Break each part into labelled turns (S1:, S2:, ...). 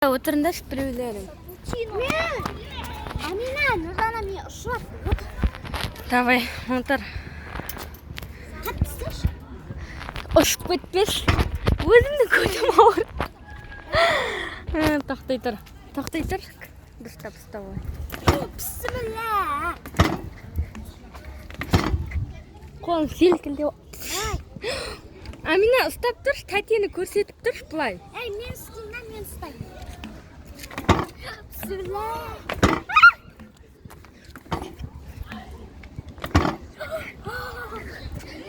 S1: Отырыңдаршы біреулерің.
S2: Мен! Амина, Нұрдана, мен ұшып отыр.
S1: Давай, отыр.
S2: Қатты ұсташы.
S1: Ұшып кетпеші. Өзімнің көзім ауыр. Тоқтай тұр. Тоқтай тұр. Дұрыстап ұстап алайын.
S2: Бісміллә.
S1: Қолым селкілдеп.
S2: Ай,
S1: Амина, ұстап тұршы, тәтені көрсетіп тұршы былай.
S2: Ей, мен ұстаймын да, мен ұстаймын. Бісміллә.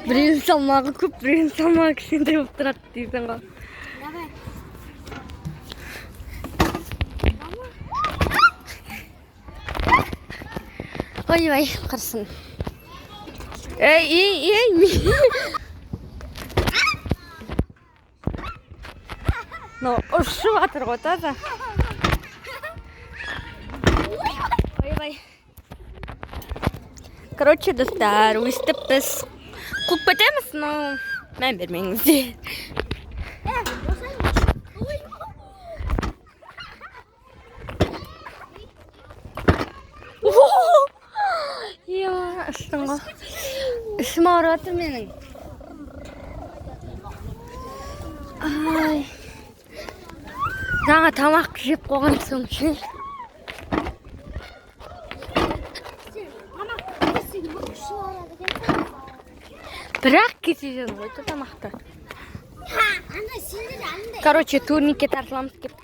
S1: Біреуінің салмағы көп, біреуінің салмағы кішкентай болып тұрады дейсің ғой.
S2: Давай.
S1: Ойбай, құрсын. Ей, ей, ей, мынау ұшып жатыр ғой таза. Ойбай. Короче, достар, өстіп біз қуып кетеміз, но мән бермеңіздер.
S2: Е, осылай Ой.
S1: Иә, ұштың ғой. Ішім ауырып жатыр менің. Ай. Жаңа тамақ жеп қойған соң ше.
S2: Сен тамақ жесең, ұшып алады екенсің.
S1: Бірақ кесе жедім ғой та тамақты.
S2: Ха, ана сендер андай.
S1: Короче, турникке тартыламыз кеп.